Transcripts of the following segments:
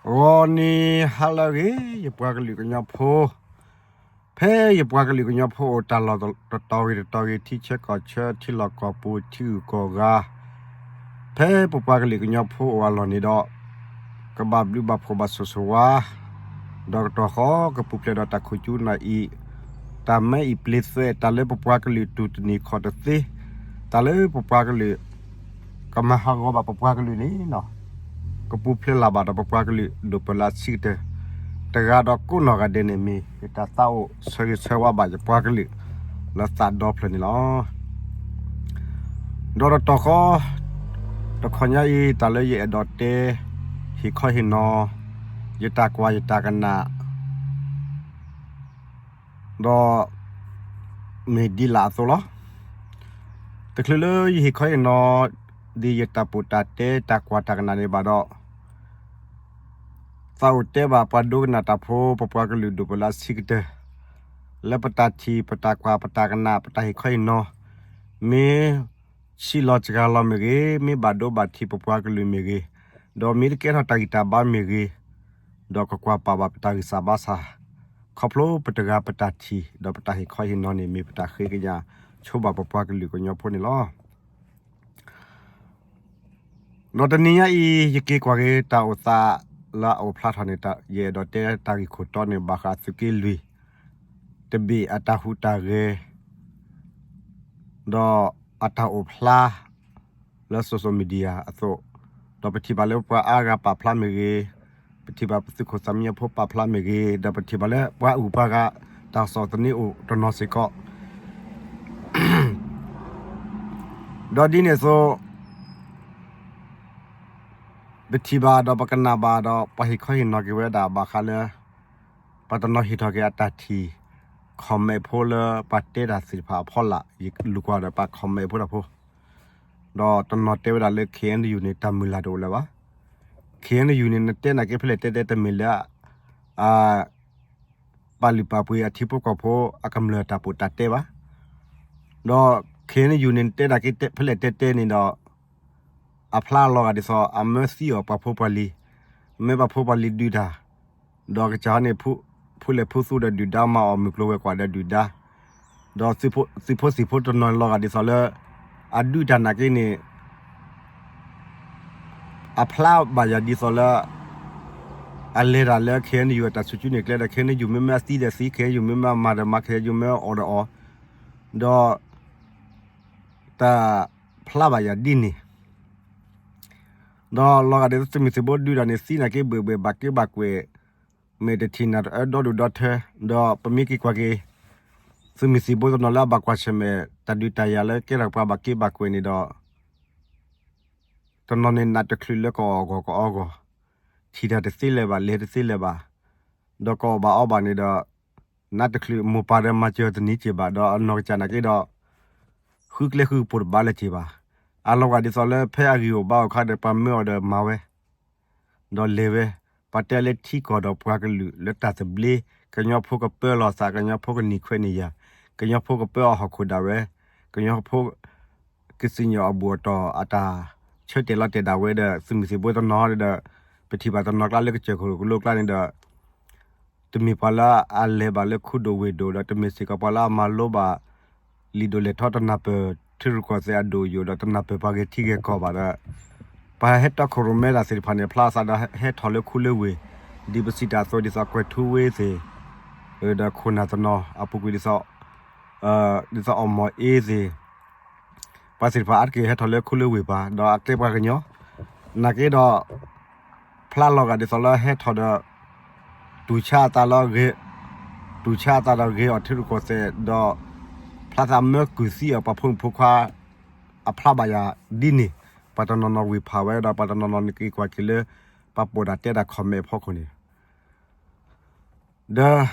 ဂီၤနံၤဟါလၢအဂ့ၤ ယပှၤကလုာ်ကညီဖိ, ဖဲယပှၤကလုာ်ကညီဖိအိၣ်တၢ်လီၢ်တတီၤဂ့ၤတတီၤဂ့ၤ ထံဆၢကီၢ်ဆၢ ထံလီၢ်ကီၢ်ပူၤ ထံဂုၤကီၢ်ဂၤ, ဖဲပပှၤကလုာ်ကညီဖိအိၣ်အလီၢ်န့ၣ်ဒီး ကဘၣ်ဘျုးဘၣ်ဖှိၣ်ဘၣ်ဆိၣ်ဂ့ၤဆိၣ်ဝါ ဒီးကတီၢ်ဃီ ကပူၤဖျဲးဒီးတၢ်ခိၣ်ကၠူနၢ်အံၤ, တၢ်မၢအံၤပျ့ၤသွဲး တၢ်လၢပပှၤကလုာ်တူၢ်တန့ၢ်ခီၣ်တသ့, တၢ်လၢပပှၤကလုာ် ကမၤဟးဂီၤဘၣ်ပပှၤကလုာ်န့ၣ်လီၤ. ကပူၤဖျဲးလၢ်ဘၣ်ဒီးပပှၤကလုာ်ဒိၣ်ပၢလၢအဆံးကတၢၢ် တဂၤဒီးကိးနီၢ်ဂၤဒဲးန့ၣ် မ့ၢ်ယတၢ်သးအိၣ်ဆၢဂ့ၤဆၢဝါဘၣ်ယပှၤကလုာ် လၢသးဒီဖျၢၣ်န့ၣ်လီၤ. ဒီးတတီၢ်ဃီ တခီညါအံၤ တၢ်လၢယအဲၣ်ဒိးတဲ ဟ့ၣ်ခီဟ့ၣ်နီၤ ယတၢ်ကွၢ်ယတၢ်ကနၣ် ဒီး မ့ၢ်ဒ်လာ်အသိးလီၤ. တချုးလၢယဟ့ၣ်ခီဟ့ၣ်နီၤ ဒ်ယတၢ်ပူတၢ်တဲ တၢ်ကွၢ်တၢ်ကနၣ်န့ၣ်ဘၣ်ဒီး သးအိၣ်တဲဘၣ်ပှၤဒိကနၣ်တၢ်ဖိ ပပှၤကလုာ်ဒိၣ်ပၢလၢအဆံးကတၢၢ် လၢပတၢ်ထံၣ် ပတၢ်ကွၢ် ပတၢ်ကနၣ် ပတၢ်ဟ့ၣ်ခီဟ့ၣ်နီၤ မ့ၢ်ဆံးလီၤစှၤလီၤမ့ၢ်ဂ့ၤ, မ့ၢ်ဘၣ်ဒိဘၣ်ထံးပပှၤကလုာ်မ့ၢ်ဂ့ၤ, ဒီးမ့ၢ်တကဲထီၣ်တၢ်ဂံၢ်တၢ်ဘါမ့ၢ်ဂ့ၤ, ဒီးကကွၢ်ပာ်ဘၣ်ပတၢ်ဂံၢ်စၢ်ဘါစၢ် ခီဖျိပတဂၤပတၢ်ထံၣ် ဒီးပတၢ်ဟ့ၣ်ခီဟ့ၣ်နီၤန့ၣ် မ့ၢ်ပတၢ်ဃ့ကညးဆိဘၣ်ပပှၤကလုာ်ကညီဖိန့ၣ်လီၤ. ဒီးတနံၤညါအံၤ ယက့ၤကွၢ်က့ၤတၢ်အိၣ်သးလၢအအိၣ်ဖျါထီၣ်န့ၣ် ယအဲၣ်ဒိးတဲတၢ်ဂ့ၢ်ခိၣ်တီန့ၣ် ဘၣ်ဃးသုးက့လွံၢ် တဘ့ၣ်အတၢ်ဟူးတၢ်ဂဲၤ ဒီးအတၢ်အိၣ်ဖျါ လၢ social media အသိး, ဒီးပထံၣ်ဘၣ်လၢပှၤအါဂၤပာ်ဖျါမ့ၢ်ဂ့ၤ, ပထံၣ်ဘၣ်ပသုးခိၣ်သးမံညီဖိပာ်ဖျါမ့ၢ်ဂ့ၤ, ဒီးပထံၣ်ဘၣ်လၢပှၤအုၣ်ပှၤဂၤ တၢ်ကစီၣ်သန့အိၣ်တနီၤစ့ၢ်ကီး, ဒီးဒ်န့ၣ်အသိး ပထံၣ်ဘၣ်ဒီးပကနၣ်ဘၣ်ဒီး ပှၤဟ့ၣ်ခီဟ့ၣ်နီၤက့ၤဝဲဒၣ်ဘၣ်ဃးလၢ ပှၤတနီၤဟ့ၣ်ထီၣ်က့ၤအတၢ်ထံၣ် comment ဖိလၢပှၤတဲတၢ်သ့ၣ်တဖၣ်အဖီလာ် ယလူၤကွၢ်ဒီးပှၤ comment ဖိတၢ်ဖိ, ဒီးတနီၤတဲဝဲဒၣ်လၢ KNU န့ၣ် တၢ်မုၢ်လၢ်တအိၣ်လၢၤဘၣ်. KNU န့ၣ် နတဲနာ်က့ဖဲလဲၣ်တဲတဲ တမ့ၢ်လၢ အ ပာ်လုၢ်ပာ်ပှ့ၤအထံဖိကီၢ်ဖိအကမျၢၢ်တၢ်ပူၤတၢ်တဲဘၣ်. ဒီး KNU န့ၣ် နတဲနာ်က့ဖဲလဲၣ်တဲတဲန့ၣ်ဒီး အဖျါလီၤဂာ်ဒ်သိး အမၢသံအီၤပှၤဖိပှၤလံၤ, မၢပှၤဖိပှၤလံၤဒုးတၢ်, ဒီးကစၢ်ဟီန့ၣ် ဖုလဲၤဖုသူဒီးဒုၣ်ဒါ မၤအီၣ်မုၢ်ကျိၤဝဲၤကွာ်ဒီးဒုၣ်ဒါ, ဒီးသုးဖိသံၣ်ဖိတနီၤလီၤဂာ်ဒ်သိးလၢ အဒုးတၢ်နာ်က့န့ၣ် အဖျါဘၣ်ယၤဒ်သိးလၢ အလဲၤတၢ်လၢ KNU အတၢ်ဆူၣ်ဆူၣ်န့ၢ်ကျဲဒီး KNU မ့မ့ၢ်အသံဒီးသံ, KNU မ့မ့ၢ်အမၤဒီးမၤ, KNU မ့မ့ၢ်အီၣ်ဒီးအီၣ်, ဒီး တၢ်ဖျါဘၣ်ယၤဒ်န့ၣ်, ဒီးလီၤဂာ်ဒ်သိးသုးမုၢ်သံၣ်ဘိဒုးတၢ်န့ၣ် သံနာ်က့ဘှ့ၣ်ဘှ့ၣ် ဘၣ်က့ဘၣ်ကွဲး, မ့ၢ်တထံၣ်နၢ်တအၢဒီဒူၣ်ဒီထၢ, ဒီးပမ့ၢ်က့ၤကွၢ်က့ၤ သုးမုၢ်သံၣ်ဘိတနီၤလၢအဘၣ်ကွၢ်ဆၢၣ်မဲာ် တၢ်ဒုးတၢ်ယၤလၢကဲထီၣ်ပှၤဘၣ်က့ဘၣ်ကွဲးန့ၣ်ဒီး တနီၤန့ၣ်နးတချုးလၢကအီၣ်ဂီၢ်ကအီဂီၢ်, ထံၣ်တၢ်တသ့လၢၤဘၣ် လဲၤတသ့လၢၤဘၣ်, ဒီးကအီၣ်ဘၣ်အီဘၣ်န့ၣ်ဒီး နးတချုးမိၢ်ပၢ်ဒီးမၤစၢၤတနံၤက့ၤဘၣ် ဒီးအနီၢ်ကစၢ်နာ်က့ဒီး ဃုကျဲဃုကပူၤတဘၣ်လၢၤက့ၤဘၣ်. အလီၤဂာ်ဒ်သိးလၢဖဲအဂ့ၢ်အိၣ်ဘၣ်အိၣ်ခါဒီး ပှၤမၢအီၤဒီးမၤဝဲ ဒီးလဲၤဝဲ, ပှၤတဲလၢထံကီၢ်ဒီးပှၤကလုာ်လၢတၢ်သဘျ့, ကညီဖိကပၢလီၤသး, ကညီဖိကနံၣ်ခွဲးနံၣ်ယာ်, ကညီဖိကပၢအီၣ်ဟီၣ်ခိၣ်ဒၣ်ဝဲ, ကညီဖိ ကစံၣ်ညီၣ်အဘူၣ်အတီၢ်အတၢ်ဆၢတဲာ်လီၤတဲာ်ဒၣ်ဝဲဒီး သုးမုၢ်သံၣ်ဘိတနီၤဒီး ပထံၣ်ဘၣ်တနီၤကျါလၢကစၢၢ်ခိၣ်ကလိကျါန့ၣ်ဒီး တမ့ၢ်ပှၤလၢအလဲၤဘၣ်လၢခူဒိၣ်ဝ့ၢ်ဒိၣ်ဒီး တမ့ၢ်စ့ၢ်ကီးပှၤလၢအမၤလိဘၣ် လံာ်ဒိၣ်လဲၢ်ထီၣ် တနၢ်ပၢၢ်ထံရူၢ်ကီၢ်သဲးအဒိၣ်အယိာ်ဒီး တနၢ်ပၢၢ်ပှၤဂ့ၤထံဂ့ၤကီၢ်ဘၣ်ဒီး ပှၤဟဲတီခိၣ်ရိၣ်မဲတၢ်သ့ၣ်တဖၣ်န့ၣ် ဖျါအသးဒီးဟဲထီၣ်လၢခူလၢဝ့ၢ် ဒ်ပစံးတၢ်အသိး ဒ်သိးကွဲၤထူဝ့သ့ၣ် ဒီးခိၣ်နၢ်တနီၤအပူၤကွံာ်ဒ်သိး ဒ်သိးအီၣ်မီၢ်အ့သ့ၣ် ပှၤသ့ၣ်တဖၣ်အါတက့ၢ်ဟဲထီၣ်လၢခူလၢဝ့ၢ်ပှၤ ဒီးအကဲပှၤကညီ နာ်က့ဒီး ဖျါလီၤဂာ်ဒ်သိးလၢဟဲထီၣ်ဒီး တူၢ်ဆါအသးလၢ တူၢ်ဆါအသးဒီးဂ့ၤအီၣ်ထံရူၢ်ကီၢ်သဲး ဒီးဖျါသးမၢကုၢ်သံအီၤပှၤဖိမုၣ်ဖိခွါ အဖျါဘၣ်ယၤဒ်န့ၣ် ပှၤတနီၤနီၤဝ့ၢ်ဖးဝဲဒီး ပှၤတနီၤနီၤန့ၣ်က့ၤကွၢ်က့ၤလၢ ပှၤပိာ်တၢ်တဲတၢ် comment အဖီခိၣ်န့ၣ် ဒီး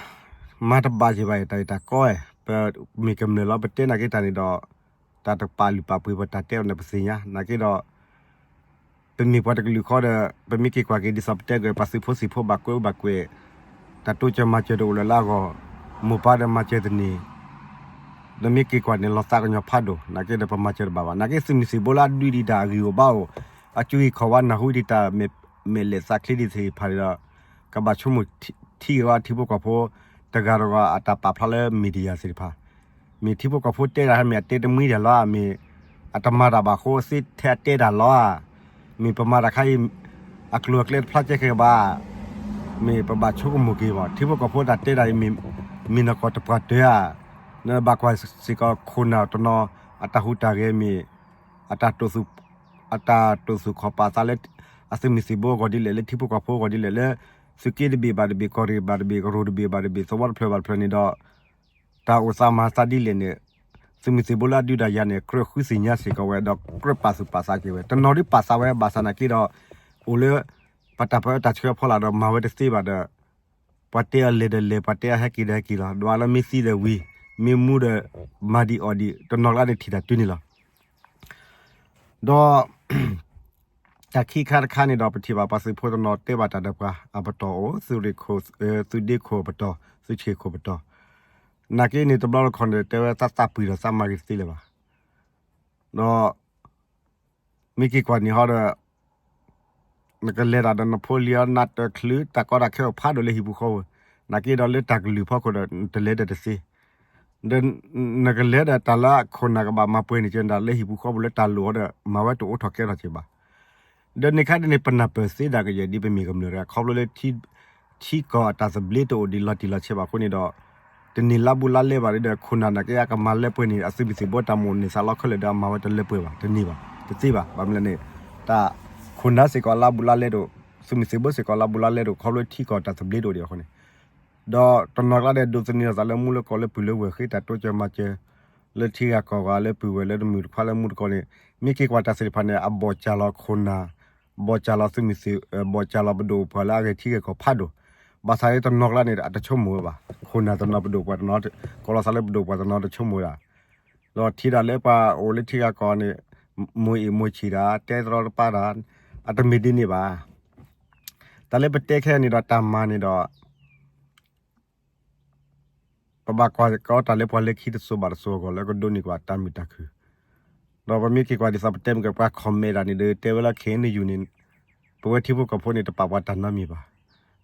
မၤတဘၣ်က့ၤဘၣ်အံၤ တၢ်အံၤတၢ်ကီဝဲ ပမ့ၢ်ကမျၢၢ်လီၤ ပတဲနာ်က့တၢ်န့ၣ်ဒီး တၢ်တကပာ်လုၢ်ပာ်ပှ့ၤပတၢ်တဲအီၤန့ၣ်ပသ့ၣ်ညါ နာ်က့ဒီး ပမ့ၢ်ပှၤတကလုာ်ဃီဒီး ပမ့ၢ်က့ၤကွၢ်က့ၤဒ်သိးပတဲဂ့ၤ ပှၤသုးဖိသံၣ်ဖိဘၣ်ကွဲးဘၣ်ကွဲး တၢ်တိစၢၤမၤစၢၤတအိၣ်လၢၤလၢအဂီၢ် မိၢ်ပၢ်ဒီးမၤစၢၤတန့ၢ် ဒီးမ့ၢ်က့ၤကွၢ်န့ၣ် လီၤသးကညီၤဖးဒိၣ် နာ်က့ဒီးပမၤစၢၤတဘၣ်ဘၣ် နာ်က့သုးမုၢ်သံၣ်ဘိလၢအဒုးဒံးတၢ်အဂ့ၢ်အိၣ်ဘၣ်အိၣ် အကူအကၤခီၣ်ဝါနၢ်ဟူဒံးတၢ်မ့ၢ် မဲာ်လဲၤသးချ့ဒံးသ့ၣ်တဖၣ်န့ၣ်ဒီး ကဘၣ်ဆိကမိၣ်ထံက့ၤအီၤ ထံဖိကီၢ်ဖိ တဂၤတဂၤအတၢ်ပာ်ဖျါလၢ media သ့ၣ်တဖၣ်, မ့ၢ်ထံဖိကီၢ်ဖိတဲတၢ် မ့ၢ်အတဲတမှံတၢ်လီၤဧါ, မ့ၢ်အတမၤတၢ်ဘၣ်အဃိ သ့ထဲအတဲတၢ်လီၤဧါ, မ့ၢ်ပမၤတၢ်ခါအံၤ အကျိၤအကျဲတဖျါကဲက့ၤဘၣ်, မ့ၢ်ပဘၣ်ဆိကမိၣ်က့ၤဘၣ် ထံဖိကီၢ်ဖိတၢ်တဲတၢ်အံၤ မ့ၢ်နီၢ်ကီၢ်တပှၢ်တၢၢ်ဧါ, နဘၣ်ကွၢ်စ့ၢ်ကီးခိၣ်နၢ်တနီၤ အတၢ်ဟူးတၢ်ဂဲၤမ့ၢ် အတၢ်တိာ်သူၣ်ခီၣ်ပာ်သးလၢ အသုးမုၢ်သံၣ်ဘိအဂီၢ်ဒ်လဲၣ် လၢထံဖိကီၢ်ဖိအဂီၢ်ဒ်လဲၣ် လၢသုးက့တဘ့ၣ်ဘၣ်တဘ့ၣ် ကီၢ်ရ့ၣ်ဘၣ်တဘ့ၣ် ကရိၣ်တဘ့ၣ်ဘၣ်တဘ့ၣ် သဝီတဖျၢၣ်ဘၣ်တဖျၢၣ်န့ၣ်ဒီး တၢ်အိၣ်သးမၤသးဒ်လဲၣ်န့ၣ် သုးမုၢ်သံၣ်ဘိလၢအဒုးတၢ်ယၤန့ၣ် ကြၢးဃုသ့ၣ်ညါစ့ၢ်ကီးဝဲ ဒီးကြၢးပာ်သူၣ်ပာ်သးက့ၤဝဲ တနီၤဒ်ပာ်သးဝဲ ဘၣ်ဆၣ်နာ်က့ဒီး အိၣ်လၢ ပတၢ်ပၢတၢ်ဆှၢဖီလာ်ဒီး မၤဝဲတသ့ဘၣ်ဒီး ပှၤတဲအီၤလဲၤဒီးလဲၤ ပှၤတဲအီၤဟဲက့ၤဒီးဟဲက့ၤလီၤ. ဒွးလၢမ့ၢ်သံဒီးဝံၤ မ့ၢ်မူဒီး မၤဒံးအီၣ်ဒံး တနီၤကျါန့ၣ်ထံၣ်တၢ်တုၤန့ၣ်လီၤ. ဒီး တၢ်ခံခါတခါန့ၣ်ဒီး ပထံၣ်ဘၣ်ပှၤသုးဖိတနီၤတဲဘၣ်တၢ်ဒီးပှၤအပတီၢ်အိၣ် သုးရ့ၣ်ခိၣ် သုးဒ့ခိၣ်အပတီၢ် သုးဆ့ၣ်ခိၣ်ပတီၢ်, နာ်က့န့ၣ် တဘျီတခီၣ်န့ၣ် တဲဝဲသးသးပှံၤဒီးသးမၤဂ့ၤတသ့လၢၤဘၣ်. ဒီး မ့ၢ်က့ၤကွၢ်န့ၣ်ဟီဒီး နကလဲၤတၢ်ဒီးနဖိလံၤအီၤ နးတချုး တၢ်ကီတၢ်ခဲအိၣ်ဖးဒိၣ်လၢဟံၣ်ပူၤဃီပူၤ, နာ်က့ဒီးလၢတၢ်ကလုၢ်ဖီခိၣ်ဒီး နတလဲၤဒီးတသ့, ဒီးနကလဲၤဒီးတၢ်လၢအခိၣ်နၢ်ကဘၣ်မၤပှဲၤန့ၣ်က့ၤ တၢ်လၢဟံၣ်ပူၤဃီပူၤလၢတၢ်လိၣ်အီၤဒီး မၤဝဲတအိးထီၣ်ကဲထီၣ်က့ၤဘၣ်. ဒီးန့ၣ်ခါဒ်န့ၣ် ပနၢ်ပၢၢ်သ့ဒၣ်ကယဲၢ်ဒ်ပမ့ၢ်ကမျၢၢ်တဂၤ ခီဖျိလၢ ထံကီၢ်အတၢ်သဘျ့တအိၣ်ဒံးလီၤတံၢ်လီၤဆဲးဘၣ်အဃိန့ၣ်ဒီး တန့ၢ်လါဘူးလါလဲဘၣ်ဒီး ခိၣ်နၢ်နာ်က့အကမၤလၢပှဲၤန့ၣ် အသုးမုၢ်သံၣ်ဘိတၢ်မိၣ်န့ၢ်သးလီခဲလၢာ်ဒီး အမၤဝဲတလၢပှဲၤဘၣ် တန့ၢ်ဘၣ် တသ့ဘၣ်. ဘၣ်မနုၤလဲၣ်န့ၣ် တၢ်ခိၣ်နၢ်စ့ၢ်ကီးလါဘူးလါလဲတအိၣ် သုးမုၢ်သံၣ်ဘိစ့ၢ်ကီးလါဘူးလါလဲတအိၣ် ခီဖျိထံကီၢ်တၢ်သဘျ့တအိၣ်ဒံးအဃိန့ၣ် ဒီးတနီၤကျါဒီး ဒိးသန့ၤအသးလၢမူလၢကီၢ်လၢပုၢ်လၢဝဲၢ် ဃ့တၢ်တိစၢၤမၤစၢၤ လၢထံဂၤကီၢ်ဂၤလၢပုၢ်ဝဲၢ်လၢတမုၢ်တခွါလၢမူတကီၢ်န့ၣ် မ့ၢ်က့ၤကွၢ်တၢ်သ့ၣ်တဖၣ်န့ၣ် အဘီၣ်စၢ်လီၤခိၣ်နၢ် ဘီၣ်စၢ်လီၤသုးမုၢ်သံၣ် ဘီၣ်စၢ်လီၤပဒိၣ်ပပှၢ်လၢအဂဲၤထံဂဲၤကီၢ်ဖးဒိၣ်, ဘၣ်ဆၣ်လၢတနီၤကျါန့ၣ် အတဆိကမိၣ်ဝဲဘၣ်. ခိၣ်နၢ်တနီၤပဒိၣ်ပပှၢ်တနီၤ ကိးလီၤသးလၢပဒိၣ်ပပှၢ်တနီၤတဆိကမိၣ်ဝဲဒၣ် ဒီးထံၣ်ဒၣ်လၢပှၤအိၣ်လၢထံဂၤကီၢ်ဂၤန့ၣ် မိၢ်အ့ၣ်မိၢ်ဆံၣ်ဒၣ် တဲတရီတပါဒၣ် အတမ့ၢ်ဒ်န့ၣ်ဘၣ်. တၢ်လၢပတဲခဲအံၤန့ၣ်ဒီးတၢ်မၤန့ၣ်ဒီး ပဘၣ်ကွၢ်ကီတၢ်လၢပှၤလၢခံတစိၤဘၣ်တစိၤအဂီၢ်လၢကဒိးန့ၢ်က့ၤဘၣ်တၢ်မုာ်တၢ်ခုၣ်, ဒီးပမ့ၢ်က့ၤကွၢ်ဒ်သိးပတဲမ့ၢ်ကပှၤ comment ဒၣ်န့ၣ်ဒီး တဲဝဲလၢ KNU န့ၣ် ပဝဲထံဖိကီၢ်ဖိန့ၣ် တပာ်ပှၤတၢ်နီတမံၤဘၣ်.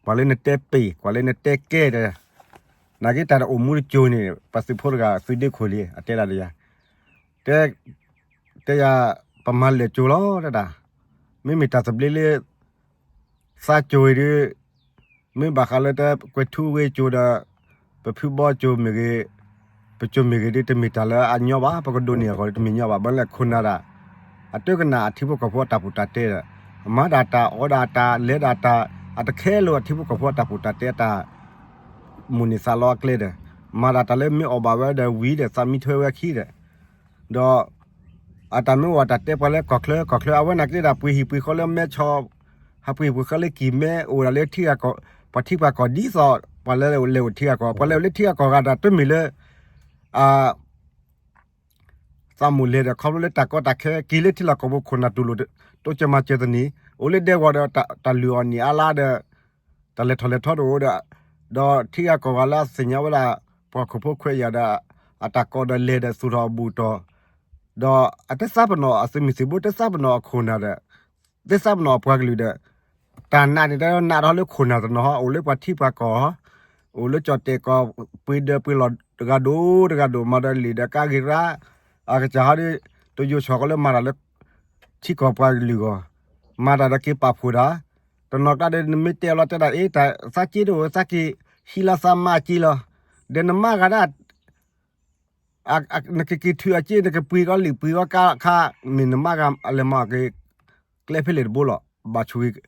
ပှၤလၢနတဲပ့ၤ ပှၤလၢနတဲကဲဒီး နာ်က့တၢ်တအိၣ်မူတစိၤန့ၣ် ပှၤသုးဖိတဂၤ သုးဒ့ခိၣ်လံ အတဲဒၣ်ဒီးယၤ တဲ တဲယၤ ပမၤလဲၢ်စိၤလီၤတဒၣ်, မ့မ့ၢ်တၢ်သဘျ့လၢ သးစိၤအံၤဒီး မ့ၢ်ဘၣ်ဃးလၢတၢ်ကွဲၤထူဝ့ၢ်စိၤဒီး ပဖုဘီစိၤမ့ၢ်ဂ့ၤ, ပစိၤမ့ၢ်ဂ့ၤဒီး တမ့ၢ်တၢ်လၢအညီဘၣ်, ပကဒိးန့ၢ်အဂီၢ်ဒီးတမ့ၢ်ညီဘၣ်. ဘၣ်လၢခိၣ်နၢ်ဒၣ် အတကနၣ်အထံဖိကီၢ်ဖိအတၢ်ပူၤတၢ်တဲဒီး မၤဒၣ်တၢ်အီဒၣ်တၢ် လဲၤဒၣ်တၢ် အတခဲလိာ်အထံဖိကီၢ်ဖိအတၢ်ပူၤတၢ်တဲအတၢ် မိၣ်န့ၢ်သးလီအကျဲဒီး မၤဒၣ်တၢ်လၢမ့ၢ်အီၣ်ဘၣ်ဝဲဒီးဝံၤဒီးသးမံထွဲဝဲအခံဒီး ဒီး အတၢ်မ့ၢ်အိၣ်အတၢ်တဲပှၤလၢကီၢ်ချၢ ကီၢ်ချၢ အဝဲနာ်က့ဒၣ်ပှ့ၤဟံၣ်ပှ့ၤဃီလၢမဲဆီ ဟးပှ့ၤဟံၣ်ပှ့ၤဃီလၢကံၢ်မဲ အိၣ်ဒၣ်လၢထံဂၤကီၢ် ပှၤထံပှၤကီၢ်ဒ်သိး ပှၤလဲၤအိၣ်လၢထံဂၤကီၢ် ပှၤလဲၤအိၣ်လၢထံဂၤကီၢ်ဂၤဒီး တမ့ၢ်လၢ အ သးမိၣ်လဲၤဒီး ခီဖျိလၢတၢ်ကီတၢ်ခဲ က့ၤလၢထံလီၢ်ကီၢ်ပူၤ ခိၣ်နၢ်တူၢ်လိာ် တိစၢၤမၤစၢၤသန့ၣ် အိၣ်လၢဒဲကဝီၤဒီး တၢ်လုၢ်အီၣ်နံၣ်အါလါဒီး တၢ်လဲၤထီၣ်လဲၤထီတအိၣ်ဒီး ဒီးထံဂၤကီၢ်ဂၤလၢအသ့ၣ်ညါဝဲဒၣ် ပှၤခိၣ်ဖိခွဲးယာ်ဒီး အတၢ်ကိးဒီးလဲၤဒီးသူၣ်ထီၣ်အဘူၣ်တီၢ် ဒီးအတသးပနီၣ်အသုးမုၢ်သံၣ်ဘိ တသးပနီၣ်အခိၣ်နၢ်ဒီး တသးပနီၣ်အပှၤကလုာ်ဒီး တၢ်နာ်န့ၣ် တနာ်ထီၣ်လၢခိၣ်နၢ်တနီၤဟီ အိၣ်လၢပှၤထံပှၤကီၢ် အိၣ်လၢကၠီၣ်တဲာ်ကီၢ် ပှ့ၤဒၢးပှ့ၤလီၢ်တဂၤဒိၣ်တဂၤဒိၣ် မၤဒီးလံာ်ဒီးကါဂ့ၤရါ အကစၢ်ဟီဒီး တယိၤဆီၣ်ကီးလၢမၤတၢ်လၢ ထံကီၢ်ပှၤကလုာ်အဂီၢ် မၤတၢ်ဒီးက့ၤပာ်ဖှိၣ်တၢ် တနီၤကျါဒီး နမ့ၢ်တဲအီၤလီၤတဲဒၣ် အ့ တၢ်သးက့တအိၣ် သးက့ၤဟံးလီၤသးမါအက့လီၤ ဒီးနမါဂၤဒၣ် နကက့ၤထုးအက့ နကပှ့ၤကီးလံာ်ပှ့ၤကီးကါခါ မ့ၢ်နမါဂၤအလဲၤမၤက့ၤ ကျဲဖဲလဲၣ်တဘိလီၤ ဘၣ်ဆူၣ်ဂ့ၤ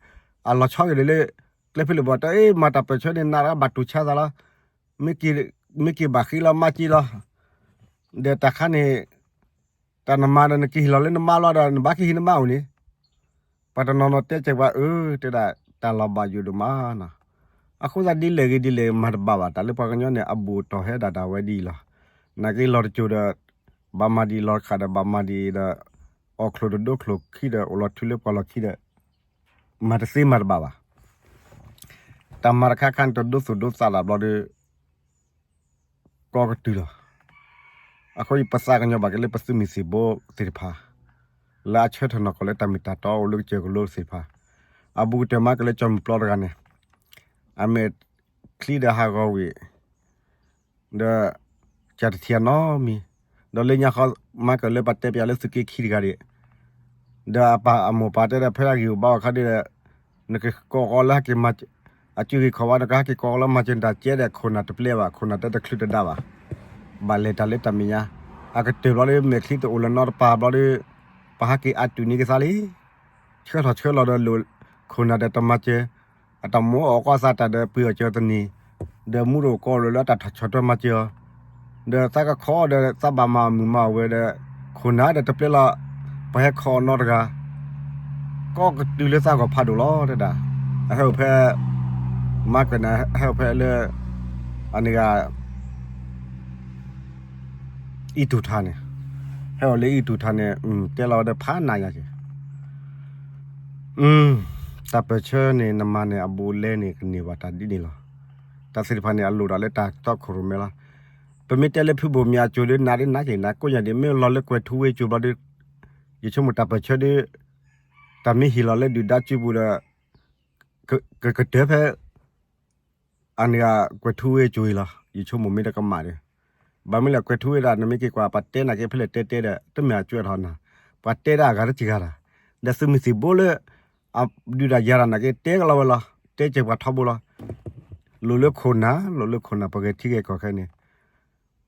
အလီၤဆီဂ့ၤဒီးလၢ ကျဲဖဲလဲၣ်ဘၣ် တၢ်အ့ မၤတၢ်ပၢၢ်ဆၢန့ၣ် နးတၢ်ဘၣ်တူၢ်ဆါသးလီၤ မ့ၢ်က့ၤဘၣ်ဃ့လီၤမါက့လီၤ ဒီးတၢ်ခါန့ၣ် တၢ်နမၤဒီးနကဟ့ၣ်လီၤလၢနမါလီၤဒီး နဘၣ်ကဟ့ၣ်နမါအိၣ်န့ၣ် ပှၤတနီၤနီၤတဲစၢၤပှၤအၢ တဲဒၣ်တၢ်လီၤဘၣ်ယိၣ်ဒိၣ်မးနီၤ အဃိသတးဒ်လဲၣ်ဂ့ၤဒ်လဲၣ်မၤတဘၣ်ဘၣ် တၢ်လၢပှၤကညီန့ၣ် အဘူၣ်အတီၢ်ဟဲဒၣ်တၢ်ဝဲဒ်အံၤလီၤ နာ်က့လီၤတစိၤဒီး ဘၣ်မၤဒ်အံၤ လီၤတခါဒီးဘၣ်မၤဒ်အံၤဒီး အီၣ်ချိၣ်တဒိချိၣ်ခံဒီး အိၣ်လီၤထုးလၢပှၤလီၢ်ခံဒီး မၤတသ့မၤတဘၣ်ဘၣ် တၢ်မၤတခါခါန့ၣ် တဒိသူၣ်ဒိသးလၢ်ဘျီဒီး ကီကတုၤလီၤ. အဃိ ပသးကညီၤဘၣ်က့ၤလၢပသုးမုၢ်သံၣ်ဘိသ့ၣ်တဖၣ် လၢအဆၢထၢၣ်နီၢ်ကီၢ်လၢတၢ်မ့ၢ်တၢ်တီအိၣ်လၢကစၢၢ်ကလိသ့ၣ်တဖၣ်, အဘူးကတၢၢ်မၤကၢၤလၢကၠီမုၢ်ပျီတဂၤန့ၣ်, အမဲာ်ချံဒီးဟးဂီၤဝံၤ, ဒီး ကၢ်တထံၣ်အနီတမံၤ, ဒီးလၢညါဃီ မၤကၢၤလၢပှၤတဲပၠးလၢသုးက့ခံတဂၤဒံး, ဒီးအပၢ်အမိၢ်ပၢ်တဲဒီး ဖဲအဂံၢ်အိၣ်ဘါအိၣ်အခါဒ်ဒီး နကကိးဃီလၢဟဲက့ၤမၤ အစုဂံၢ်ခီၣ်ဘါ နကဟဲက့ၤကိးဃီလၢမၤစၢၤနတၢ်ကဲဒီး ခိၣ်နၢ်တပျဲဘၣ်, ခိၣ်နၢ်တဲတချုးတဒါဘၣ်, ဘၣ်လဲၤတၢ်လၢတၢ်မဲာ်ညါ, အကတၢၢ်ဘျီဒီး မဲာ်ချံတအိၣ်လၢၤနီတပၤဘျီဒီး ပဟဲက့ၤအတုၤန့ၢ်ကသါလံ, ဆှၢထီၣ်ဆှၢလီၤဒီးလိၣ် ခိၣ်နၢ်ဒီးတမၤစၢၤ, အတၢ်မိၣ်အီၣ်ကီၢ်သးတၢ်ဒီးပှ့ၤအီၣ်စၢၤတနံၤ, ဒီးမူတအိၣ်ကီးလၢၤလၢတၢ်ဆီၣ်ထွဲမၤစၢၤအီၤ, ဒီးသးကခီဒီးသးဘၣ်မၤအီၣ်မုာ်မၤအီၣ်ဝဲဒီး ခိၣ်နၢ်ဒီးတပျဲလီၤ, ပှၤဟဲခီအီၤနီတဂၤ ကီကတုၤလၢသးဂီၤဖးဒိၣ်လီၤတဲဒၣ်, အဟဲအိၣ်ဖဲ မၤကၢၢ်န့ၣ် ဟဲအိၣ်ဖဲလၢ အန့ၣ်ဂၤ အံၣ်တူၢ်ထါန့ၣ်, ဟဲအိၣ်လၢအံၣ်တူၢ်ထါန့ၣ် တဲလီၤဝဲဒီးဖးနးညါက့ၤ, တၢ်ပၢၢ်ဆၢန့ၣ် နမၤန့ၣ် အဘူးအလဲန့ၣ် ကန့ၢ်ဘၣ်တၢ်ဒ်န့ၣ်လီၤ. တၢ်သ့ၣ်တဖၣ်န့ၣ် အလိၣ်ဒၣ်လၢတၢ်တီခိၣ်ရိၣ်မဲလီၤ. ပမ့ၢ်တဲလၢဖုဘိၣ်မၠးအစိၤဒီး နးဒ်နးက့ၤ နးကိးညါဒ် မ့ၢ်လီၤလၢကွဲၤထူဝ့အစိၤဘျီဒီး ယဆိကမိၣ်တၢ်ပၢၢ်ဆၢဒီး တၢ်မ့ၢ်ဟ့ၣ်လီၤလၢဒုၣ်ဒါစုပူၤဒီး ကကတၢၢ်ဖဲ အန့ၣ်ဂၤကွဲၤထူဝ့အစိၤအံၤလီၤ. ယဆိကမိၣ်မ့ၢ်တကမၣ်ဒီး ဘၣ်မနုၤလဲၣ် ကွဲၤထူဝ့ဒၣ် နမ့ၢ်က့ၤကွၢ် ပှၤတဲနာ်က့ ဖဲလဲၣ်တဲတဲဒီး တမ့ၢ်အကၠွဲၣ်ထီၣ်နၤ, ပှၤတဲဒၣ်အဂၤတစှၤဂၤတၢ်, ဒီးသုးမုၢ်သံၣ်ဘိလၢ အဒုးတၢ်ယၤတၢ်နာ်က့ တဲကလီၤဝဲလီၤ, တဲစၢၤပှၤထီဘိလီၤ. လိၣ်လၢခိၣ်နၢ် လိၣ်လၢခိၣ်နၢ် ပဂဲၤထံဂဲၤကီၢ်ခဲအံၤန့ၣ်,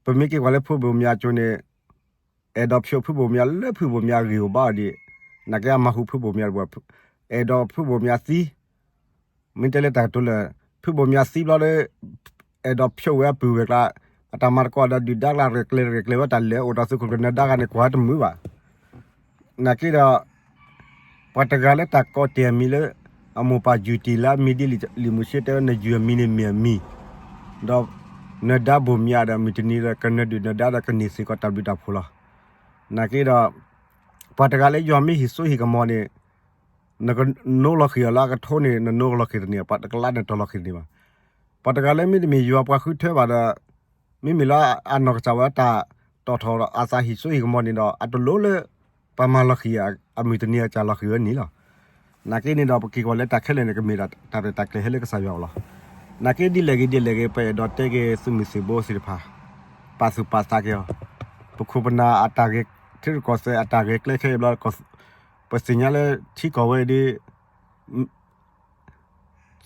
ပမ့ၢ်က့ၤကွၢ်လၢဖုဘိၣ်မၠးအစိၤန့ၣ် အဲၣ်ဒိးဖျိဖုဘိၣ်မၠးလၢဖုဘိၣ်မၠးအဂံၢ်အိၣ်ဘါအီၤဒံး, နာ်က့အမၤဟူးဖုဘိၣ်မၠးတဘျီ, အဲၣ်ဒိးဖုဘိၣ်မၠးသံ, မ့ၢ်တဲလၢတၢ်ကတိၤလၢ ဖုဘိၣ်မၠးသံဘျီဒီး အဲၣ်ဒိးဖျိဝဲအပုၢ်ဝဲၢ်ကျါ, အတၢ်မၤသကိးဒီးဒုၣ်ဒါကျါ ရဲၣ်ကျဲၤရဲၣ်ကျဲၤဝဲတၢ်လဲၤအိၣ်ဒီးသုးခိၣ်ကနၢၤဒါဂၤန့ၣ် ကွၢ်တမုာ်ဘၣ်. နာ်က့ဒီး ပှၤတဂၤလၢတၢ်ကိးတ့ၢ်အမံၤလၢ အမိၢ်ပၢ်ယုၢ်တ့ၢ်လၢအမံၤဒ်လံာ်မူၤၡ့တဲဝဲ နယုၢ်အမံၤန့ၣ်မ့ၢ်အမံၤ, ဒီးနၢၤဒါဘိၣ်မၠးဒီး မုၢ်တနံၤဒီး ကနၢၤဒုၣ်နၢၤဒါဒီးကန့ၢ်စ့ၢ်ကီးတၢ်ဘျုးတၢ်ဖှိၣ်လီၤ. နာ်က့ဒီး ပှၤတဂၤလၢယွၤမ့ၢ်ဟ့ၣ်စိဟ့ၣ်ကမီၤန့ၣ် နကနိလီၤဃံၤအီၤလၢအကထိန့ၣ် နနိလီၤဃံၤတန့ၢ်, ပှၤတကလးန့ၣ်တလီၤဃံၤတန့ၢ်ဘၣ်. ပှၤတဂၤလၢမ့တမ့ၢ်ယွၤပှၤဃုထၢဘၣ်ဒီး မ့မ့ၢ်လၢအနီၢ်ကစၢ်ဝဲတၢ်တီၣ်ထီၣ်အသးဟ့ၣ်စိဟ့ၣ်ကမီၤန့ၣ်ဒီး အတလိၣ်လၢ ပှၤမၤလီၤဃံၤအမုၢ်တနံၤအကၢ်လီၤဃံၤဝဲန့ၣ်လီၤ. နာ်က့န့ၣ်ဒီး ပက့ၤကွၢ်လၢတၢ်ခဲလၢာ်န့ၣ် ကမ့ၢ်ဒၣ်တၢ်ရဲၣ်တၢ်ကျဲၤဟဲလၢကစၢ်ယွၤအအိၣ်လီၤ. နာ်က့ဒ်လဲၣ်ဂ့ၤဒ်လဲၣ်ဂ့ၤ ပအဲၣ်ဒိးတဲက့ၤသုးမုၢ်သံၣ်ဘိသ့ၣ်တဖၣ် ပာ်သူၣ်ပာ်သးက့ၤအီၤ, ပခိၣ်ပနၢ်အတၢ်ဂဲၤ ထံရူၢ်ကီၢ်သဲးအတၢ်ဂဲၤကျဲခဲအံၤဘျီ ပသ့ၣ်ညါလၢထံကီၢ်ဝဲအံၤဒီး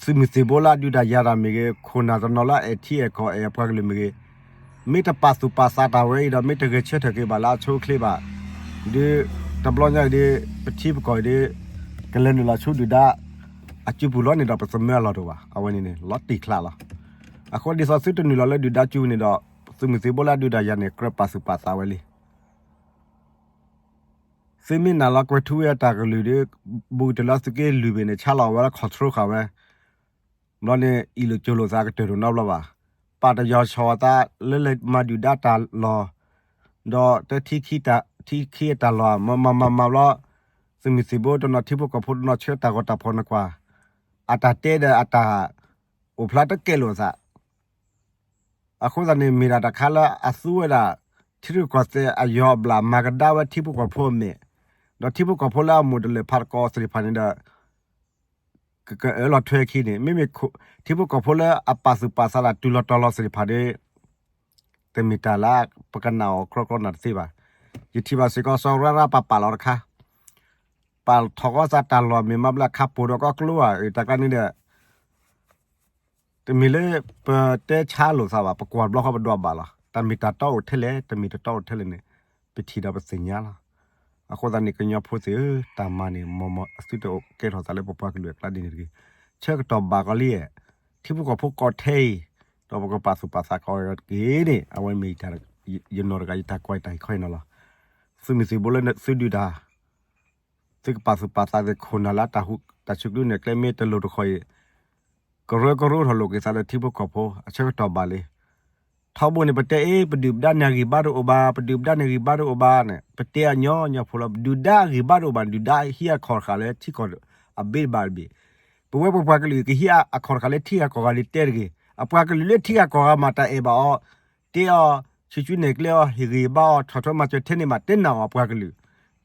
သုးမုၢ်သံၣ်ဘိလၢအဒုးတၢ်ယၤတၢ်မ့ၢ်ဂ့ၤ, ခိၣ်နၢ်တနီၤလၢအအဲၣ်ထံအဲၣ်ကီၢ်အဲၣ်အပှၤကလုာ်မ့ၢ်ဂ့ၤ, မ့ၢ်တပာ်သူၣ်ပာ်သးတၢ်ဝဲအံၤဒီး မ့ၢ်တဂဲၤဆၢထၢၣ်က့ၤဘၣ်လၢအဆိအချ့ဘၣ်, ဒီးတဘျီညါအံၤဒီး ပထံပကီၢ်အံၤဒီး ကလဲၤနုာ်လီၤဆူဒုၣ်ဒါ အစုပူၤလီၤန့ၣ်ဒီး ပသမၢအလီၢ်တအိၣ်ဘၣ်. အဝဲန့ၣ်န့ၣ် လီၤတံၢ်ချါလီၤ. အဃိဒ်သိးသုတနုာ်လီၤလၢဒုၣ်ဒါစုန့ၣ်ဒီး သုးမုၢ်သံၣ်ဘိလၢအဒုးတၢ်ယၤန့ၣ် ကြၢးပာ်သူၣ်ပာ်သးဝဲလံ. သုမ့ၢ်နာ်လီၤကွဲၤထူဝ့အတၢ်ကလုၢ်ဒီး ဘူးကတၢၢ်လၢသုးက့လွံၢ်ဘ့ၣ်န့ၣ် ဆါလီၤဝဲလၢ control ဃာ်ဝဲ, ဘျီန့ၣ် အ့ၣ်လိာ်ကၠိလိာ်သးကတၢၢ်တနီတဘျီဘၣ်. ပာ်တယီၤဆီၣ်အသးလၢလဲၤမၤဒုၣ်ဒါတၢ်လီၢ်, ဒီးတဲထံခံတၢ်, ထံခံအတၢ်လီၢ် မၤမၤမၤမၤဘျီ, သုးမုၢ်သံၣ်ဘိတနီၤ ထံဖိကီၢ်ဖိတနီၤဆှၢတၢ်ဂီၤတၢ်ဖီၣ်နကွၢ်, အတၢ်တဲဒီးအတၢ်အိၣ်ဖျါတကဲလိာ်အသး အဃိသတးန့ၣ် မ့ၢ်ဒၣ်တၢ်ခါလၢအသူဝဲဒၣ် ထံရူၢ်ကီၢ်သဲးအယီၤအဘျၣ် မၤကဒါဝဲထံဖိကီၢ်ဖိအမဲာ်, ဒီးထံဖိကီၢ်ဖိလၢအမိၢ်တလၢာ်ဖးတကီးသ့ၣ်တဖၣ်န့ၣ်ဒီး ကအၢၣ်လီၤထွဲအခံန့ၣ် မ့မ့ၢ် ထံဖိကီၢ်ဖိလၢအပာ်သူၣ်ပာ်သးတၢ်တုၤလီၤတီၤလီၤသ့ၣ်တဖၣ်ဒီး တမ့ၢ်တၢ်လၢပကနာ်အီၤကြီကြီနၤတသ့ဘၣ်. ယထံၣ်ဘၣ်စ့ၢ်ကီး စီၤရါရါပာ်ပာ်လီၤတခါ ပာ်ထီၣ်ကီးသးတၢ်လီၢ် မ့ၢ်မၤဘျါခါပိၤဒီးကီၢ်ကျိဧါ တၢ်ကျါန့ၣ်ဒီး တမ့ၢ်လၢပတဲဆါလိာ်သးဘၣ်, ပကွၢ်ဘျီဃီပဒွးဘၣ်လီၤ. တၢ်မ့ၢ်တၢ်တီအိၣ်ထဲလဲၣ်, တမ့ၢ်တၢ်တီအိၣ်ထဲလဲၣ်န့ၣ် ပထံၣ်ဒီးပသ့ၣ်ညါလီၤ. အဃိသတးန့ၣ် ကညီဖိသ့ၣ်ဧၢ, တၢ်မၤန့ၣ် မ်အသုတကဲထီၣ်သးလၢပပှၤကလုာ်အကျါဒ်န့ၣ်တဂ့ၤ. ဆၢကတီၢ်ဘၣ်ကီးလံ, ထံဖိကီၢ်ဖိကီးထဲအံၤ, ဒီးပကပာ်သူၣ်ပာ်သးကီးတက့ၢ်န့ၣ် အဝဲမ့ၢ်ယနီၢ်တဂၤ ယတၢ်ကွၢ်တၢ်ဟ့ၣ်ခီအံၤန့ၣ်လီၤ. သုးမုၢ်သံၣ်ဘိလၢသုဒုးတၢ် သုကပာ်သူၣ်ပာ်သးသ့ၣ် ခိၣ်နၢ်လၢတၢ်ဟူး တၢ်ဆူၣ်ကျူန့ၣ် ကျဲမ့ၢ်တလိၤတဃီၤအံၤ ကရၢကရိထီၣ်လိာ်က့ၤသးဒီးထံဖိကီၢ်ဖိ အဆၢကတီၢ်ဘၣ်လံ. ထီဘိန့ၣ် ပတဲအ့ၣ် ပဒုၣ်ပဒါန့ၣ်အဂံၢ်ဘါတအိၣ်ဘၣ်, ပဒုၣ်ပဒါန့ၣ်အဂံၢ်ဘါတအိၣ်ဘၣ်န့ၣ် ပတဲအညီညီဖိလီၤ. ဒုၣ်ဒါအဂံၢ်ဘါတအိၣ်ဘၣ်န့ၣ် ဒုၣ်ဒါဟံးအခီၣ်တဃာ်လၢထံကီၢ်အဘ့ၣ်တဘ့ၣ်တဘ့ၣ်. ပဝဲပပှၤကလုာ်ကဟံးအခီၣ်တဃာ်လၢထံဂၤကီၢ်ဂၤဒ်တဲတဂ့ၤ. အပှၤကလုာ်လၢထံဂၤကီၢ်ဂၤမၤတၢ်အဲၣ်ဘၣ်အီၤ, တဲအီၤ, ဆူၣ်ဆူၣ်နဲၣ်ကျဲအီၤ, ဟ့ၣ်ဂံၢ်ဘါအီၤ, ဆီၣ်ထွဲမၤစၢၤထဲန့ၣ်မး တနာ်အီၤအပှၤကလုာ်,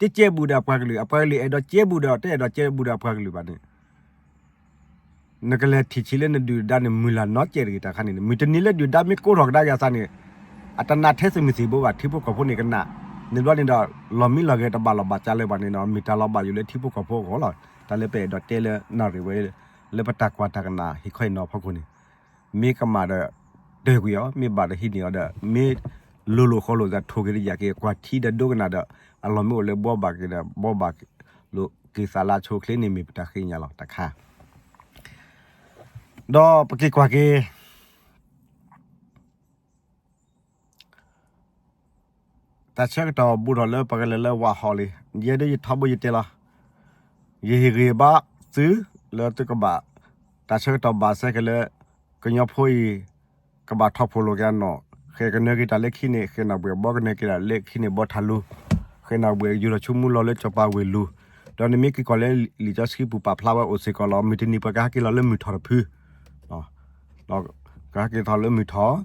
တကဲဘူးဒီးအပှၤကလုာ်, အပှၤကလုာ်အဲၣ်ဒိးကဲဘူးဒီး တအဲၣ်ဒိးကဲဘူးဒီးအပှၤကလုာ်ဘၣ်န့ၣ်, နကလဲၤထံၣ်ဆံးလၢနဒုၣ်ဒါန့ၣ် မုၢ်လၢ်နီတစဲးတဂ့ၤတခါန့ၣ် မုၢ်တနံၤလၢဒုၣ်ဒါမ့ၢ်ကိးထီၣ်ကဒါက့ၤအသးန့ၣ် အတနာ်ထဲသုးမုၢ်သံၣ်ဘိဘၣ် ထံဖိကီၢ်ဖိန့ၣ်ကနၣ်, န့ၣ်ဘျီန့ၣ်ဒီး လီၤမံလီၤဂဲၤတဘၣ်လီၤဘၣ်ကလဲၤဘၣ်န့ၣ်ဒီး မ့ၢ်တၢ်လီၤဘၣ်ယိၣ်လၢထံဖိကီၢ်ဖိအဂီၢ်လီၤ. တၢ်လၢပအဲၣ်ဒိးတဲလၢနၣ်ရံၣ်ဝဲ လၢပတၢ်ကွၢ်တၢ်ကနၣ်ဟ့ၣ်ခီအံၤနီၤဖီခိၣ်န့ၣ် မ့ၢ်ကမၣ်ဒီး တၢၢ်ကွံာ်အီၤ, မ့ၢ်ဘၣ်ဒီးဟံးန့ၢ်အီၤဒီး မ့ၢ်လိၤလိၤဃီလိာ်သးထိၣ်က့ၤတယာ်က့ၤ ကွၢ်ထံဒီးဒိကနၣ်ဒီး အလီၢ်မ့ၢ်အိၣ်လၢဘှီဘၣ်က့ၤဒီး ဘှီဘၣ်လိာ်က့ၤသးလၢအဆိအချ့န့ၣ် မ့ၢ်ပတၢ်ဃ့ကညးလီၤတခါ ဒီးပက့ၤကွၢ်က့ၤ တၢ်ဆၢကတီၢ်ဘူးထီၣ်လၢပကလဲၤလၢဝးဟီၣ်လံ, ယဲဒၣ်ယထီဘိယတဲလီၤ, ယဟ့ၣ်ဂံၢ်ဘါသုလၢသုကဘၣ်, တၢ်ဆၢကတီၢ်ဘၣ်စဲက့ၤလၢ ကညီဖိအံၤ ကဘၣ်ထီၣ်ဖှိၣ်လိာ်က့ၤအနီၢ်, ဃဲးကနၢၤက့ၤတၢ်လၢခံန့ၣ် ဃဲးနီၣ်ဘှဲၣ်, ဘှီကနၢၤက့ၤတၢ်လၢခံန့ၣ် ဘှီထၣ်လူၤ, ဃဲးနီၣ်ဘှဲၣ် ယူၤထီၣ်ဆိကမိၣ်လီၤလၢစီၤပၤဝ့ၢ်လူၤ, ဒီးနမ့ၢ်က့ၤကွၢ်လၢလံာ်စီဆှံပူၤပာ်ဖျါဝဲအိၣ်စ့ၢ်ကီးလီၤ. မုၢ်တနံၤပှၤကဟဲက့ၤလီၤလၢမုၢ်ထီၣ်တဖု, ကဟဲက့ၤထီၣ်လၢမုၢ်ထီၣ်,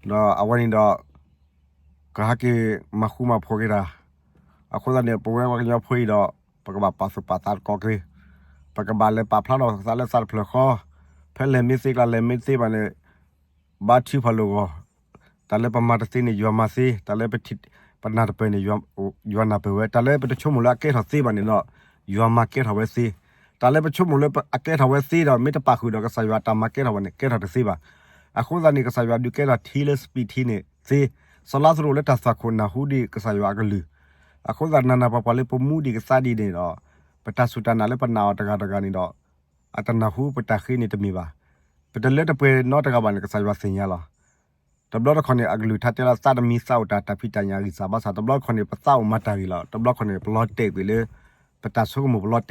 ဒီးအဝဲန့ၣ်ဒီး ကဟဲက့ၤမၤဃူမၤဖိးက့ၤတၢ်, အဃိသတးန့ၣ် ပဝဲပှၤကညီဖိအံၤဒီး ပကဘၣ်ပာ်သူၣ်ပာ်သးသကိးက့ၤ, ပကဘၣ်လဲၤပာ်ဖျါထီၣ်သးလၢသးတဖျၢၣ်ဃီ, ဖဲလဲၤမ့ၢ်သ့ကျါလဲၤမ့ၢ်သ့ဘၣ်န့ၣ် ဘါထုကဖၣ်လိာ်ဂီၢ်, တၢ်လၢပမၤတသ့န့ၣ် ယွၤမၤသ့, တၢ်လၢပထံၣ်ပနၢ်တပၢၢ်န့ၣ် ယွၤနၢ်ပၢၢ်ဝဲ, တၢ်လၢပတဆိကမိၣ်လၢအကဲထီၣ်သ့ဘၣ်န့ၣ်ဒီး ယွၤမၤကဲထီၣ်ဝဲသ့, တၢ်လၢပဆိကမိၣ်လၢအကဲထီၣ်ဝဲသ့ဒီးမ့ၢ်တပာ်ဃုာ်ဒီးကစၢ်ယွၤတၢ်မၤကဲထီၣ်ဘၣ်န့ၣ် ကဲထီၣ်တသ့ဘၣ်. အဃိသတးန့ၣ် ကစၢ်ယွၤဒုးကဲထီၣ်ထံလၢစပံးထံန့ၣ်သ့, စီၤလါသရူးလၢတၢ်သွၣ်ခိၣ်နၢ်ဟူဒံးကစၢ်ယွၤအကလုၢ်, အဃိသတးနၤနၤပှၤပှၤလၢပမူဒံးကသါဒံးန့ၣ်ဒီး ပတၢ်စူၢ်တၢ်နာ်လၢပနာ်အီၤတဂၤတဂၤန့ၣ်ဒီး အတနၢ်ဟူပတၢ်ဃ့န့ၣ်တမ့ၢ်ဘၣ်. ပတလၢတပှဲၤနီတဂၤဘၣ်န့ၣ် ကစၢ်ယွၤသ့ၣ်ညါလီၤ. တဘျီတခီၣ်န့ၣ် အကလုၢ်ကထါတဲလီၤသးတမံၤသးအိၣ်တၢ် တၢ်ဖံးတၢ်ညၣ်ဂံၢ်စၢ်ဘါစၢ်, တဘျီတခီၣ်န့ၣ် ပသးအိၣ်မၤတၢ်ဂ့ၤလီၤ, တဘျီတခီၣ်န့ၣ် ပလီၤတဲာ်ကွံာ်လၢ ပတၢ်ဆိကမိၣ် ပ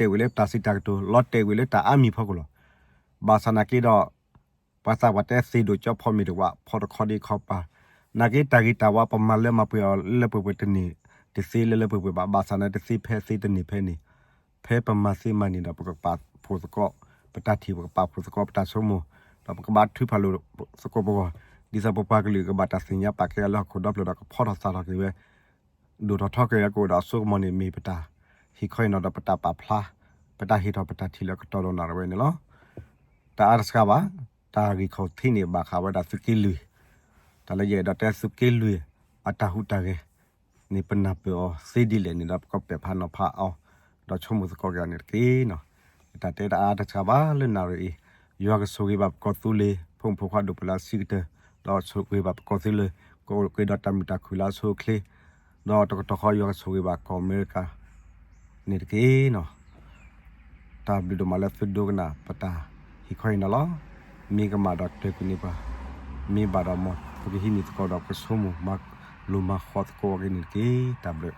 လီၤတဲာ်ကွံာ်လၢပတၢ်စံးတၢ်ကတိၤ လီၤတဲာ်ကွံာ်လၢတၢ်အါမံၤဖီခိၣ်လီၤ. ဘၣ်ဆၣ်နာ်က့ဒီး ပှၤသးပှၢ်တဲသ့ၣ်ဒိၣ်ကၠီဖီမ့ၢ်တဝး ဖီတခီဒံးခီပၤ, နာ်က့တၢ်ဂ့ၤတၢ်ဝါပမၤလၢမၤပှဲၤအီၤလၢလၢပှဲၤပှဲၤတန့ၢ်တသ့လၢလၢပှဲၤပှဲၤဘၣ်, ဘၣ်ဆၣ်နာ်တသ့ဖဲသ့တန့ၢ်ဖဲန့ၣ် ဖဲပမၤသ့မၤန့ၣ်ဒီး ပကပာ်ဖှိၣ်သကိး ပတၢ်ထံၣ် ပကပာ်ဖှိၣ်သကိးပတၢ်ဆိကမိၣ်, ဒီးပကဘါထုကဖၣ်လိာ်သကိးပဂီၢ်, ဒ်သိးပပှၤကလုာ်ကဘၣ်တၢ်သ့ၣ်ညါပာ်ကဲအီၤလၢဟီၣ်ခိၣ်ဒီဖျၢၣ်ဒီးကဖီထီၣ်သၣ်ထီၣ်က့ၤဝဲ ဒိၣ်ထီၣ်ထီက့ၤဝဲကအိၣ်ဒီးအစိကမီၤန့ၣ်မ့ၢ်ပတၢ်ဟ့ၣ်ခီအံၤနီၤဒီးပတၢ်ပာ်ဖျါ ပတၢ်ဟ့ၣ်ထီၣ်ပတၢ်ထံၣ်လၢကတီၢ်ဒီးနၣ်ရံၣ်ဝဲန့ၣ်လီၤ. တအါတစှၤဘၣ်, တၢ်ဂ့ၢ်ခိၣ်ထံးန့ၣ် ဘၣ်ဃးဝဲဒၣ်သုးက့လွံၢ်, တၢ်လၢယအဲၣ်ဒိးတဲသုးက့လွံၢ် အတၢ်ဟူးတၢ်ဂဲၤန့ၣ် ပနၢ်ပၢၢ်အီၤသ့ဒ်လဲၣ်န့ၣ်ဒီး ပကပဲာ်ဖးနီၤဖးအီၤ ဒီးဆိကမိၣ်သကိးက့ၤအီၤန့ၣ်တက့ၢ်နီၤ. တၢ်တဲတအါတစှၤဘၣ်လၢနၣ်ရံၣ်အံၤ, ယွၤကဆိၣ်ဂ့ၤဘၣ်ပကီၢ်သူလ့ၤ ဖိမုၣ်ဖိခွါဒိၣ်ပှဲၤလၢအဆံးကတၢၢ်, ဒီးဆိၣ်ဂ့ၤဘၣ်ပကီၢ်သူလ့ၤ ကအိၣ်က့ၤဒီးတၢ်မုာ်တၢ်ခုၣ်လၢအဆိအချ့, ဒီးတကတီၢ်ဃီယွၤကဆိၣ်ဂ့ၤဘၣ်ကီၢ်အမဲရကၤ န့ၣ်တက့ၢ်နီၤ. တၢ်ဘျုးဒိၣ်မးလၢသုဒိကနၣ်ပတၢ်ဟ့ၣ်ခီအံၤန့ၣ်လီၤ. မ့ၢ်ကမၣ်ဒီးတၢၢ်ကွံာ်န့ၢ်ပှၤ, မ့ၢ်ဘၣ်ဒီးမ်ပကဟံးန့ၢ်သကိးဒီးပကဆိကမိၣ်မၤလိၤမၤဃီသကိးအီၤက့ၤန့ၣ်တက့ၢ်. တၢ်ဘျုး